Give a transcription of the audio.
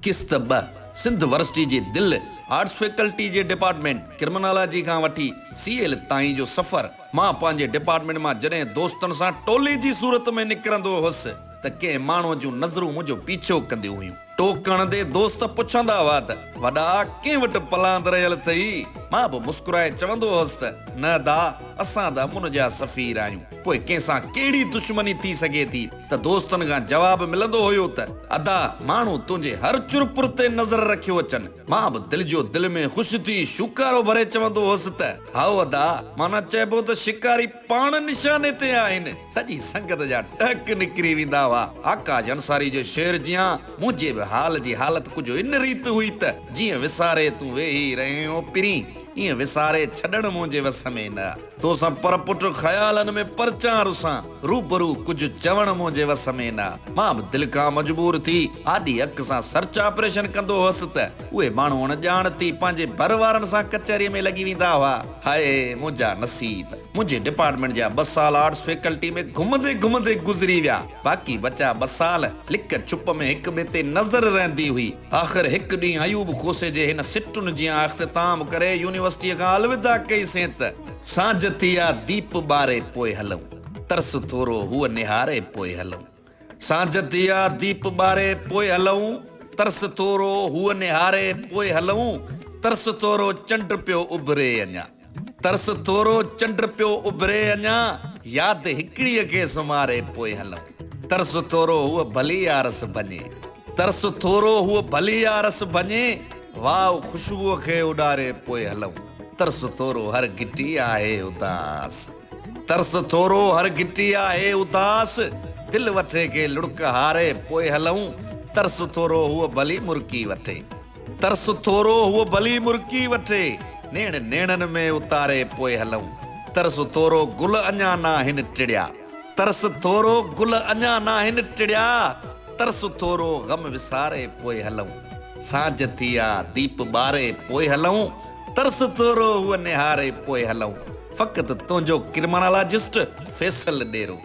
قسط ٻه، سنڌ ورسٽي جي دل، آرٽس فيڪلٽي جي ڊپارٽمينٽ ڪرمنالاجي کان وٺي سي ايل تائين جو سفر. مان پنهنجي ڊپارٽمينٽ مان جڏهن دوستن سان ٽولي جي صورت ۾ نڪرندو هوس ته ڪنهن ماڻهوء جون نظرون منهنجو پيڇو ڪنديون هيون. ٽوڪ هڻندي دوست پڇندا هئا ته، وڏا ڪنهن وٽ پلاند رهيل اٿئي؟ مان به مسڪرائي چوندو هوس ته، نه ادا، اسان ته امن جا سفير آهيون، پوء ڪنهن سان ڪهڙي دشمني ٿي سگهي ٿي؟ ته دوستن کان جواب ملندو هيو ته، ادا، ماڻهو تنهنجي هر چرپر تي نظر رکيو اچن. مان به دل جو دل ۾ خوش ٿي شوڪارو ڀري چوندو هوس ته، هائو ادا، معنيٰ چئبو ته شڪاري پاڻ نشاني تي آهن. سڄي سنگت جا ٽهڪ نڪري ويندا هئا. آڪاش انصاري جي شعر جيان منهنجي به حال جي حالت ڪجهه ان ريت هئي ته، جيئن وساري تون ويهي رهين او پرين، ايئن وساري ڇڏڻ منهنجي وس ۾ نه آ. تو سان پر پٽ خيالن ۾ پرچان رسان، روبرو ڪجهه چوڻ منهنجي وس ۾ نه آ. مان به دل کان مجبور ٿي آڏي اک سان سرچ آپريشن ڪندو هئس ته اهي ماڻهو اڻ ڄاڻ ٿي پنهنجي ڀر وارن سان ڪچهريء ۾ لڳي ويندا هئا. هاء منهنجا نصيب! منهنجي ڊپارٽمينٽ جا ٻه سال آرٽس فيڪلٽي ۾ گهمندي گهمندي گذري ويا. باقي بچا ٻه سال لڪ ڇپ ۾ هڪ ٻئي تي نظر رهندي هئي. آخر هڪ ڏينهن ايوب کوسي جي هن سٽن جيان اختتام ڪري يونيورسٽيء کان الوداع ڪئي سين ته. سانجهه ٿي آ ديپ ٻاري پوء هلون. ترس ٿورو هوء نهاري پوء هلون. سانجهه ٿي آ ديپ ٻاري پوء هلون. ترس ٿورو هوء نهاري پوء هلون. ترس ٿورو چنڊ پيو اڀري اڃا. ترس ٿورو چنڊ پيو اڀري اڃا. ياد هڪڙيء کي سمهاري پوء هلون. ترس ٿورو هوء ڀلي آرس ڀڃي. ترس ٿورو هوء ڀلي آرس ڀڃي. واء خوشبوء کي اڏاري پوء هلون. ترس ٿورو هر گهٽي آهي اداس. ترس ٿورو هر گهٽي آهي اداس. دل وٺي کي لڙڪ هاري پوء هلون. ترس ٿورو هوء ڀلي مرڪي وٺي. ترس ٿورو هوء ڀلي مرڪي وٺي. نيڻ نيڻن ۾ اتاري پوء هلون. ترس ٿورو گل اڃا ناهن ٽڙيا. ترس ٿورو گل اڃا ناهن ٽڙيا. ترس ٿورو غم وساري پوء هلون. سانجهه ٿي آ ديپ ٻاري پوء هلون. ترس ٿورو هوء نهاري پوء هلون. فقط تنهنجو ڪرمنالاجسٽ فيصل ڏيرو.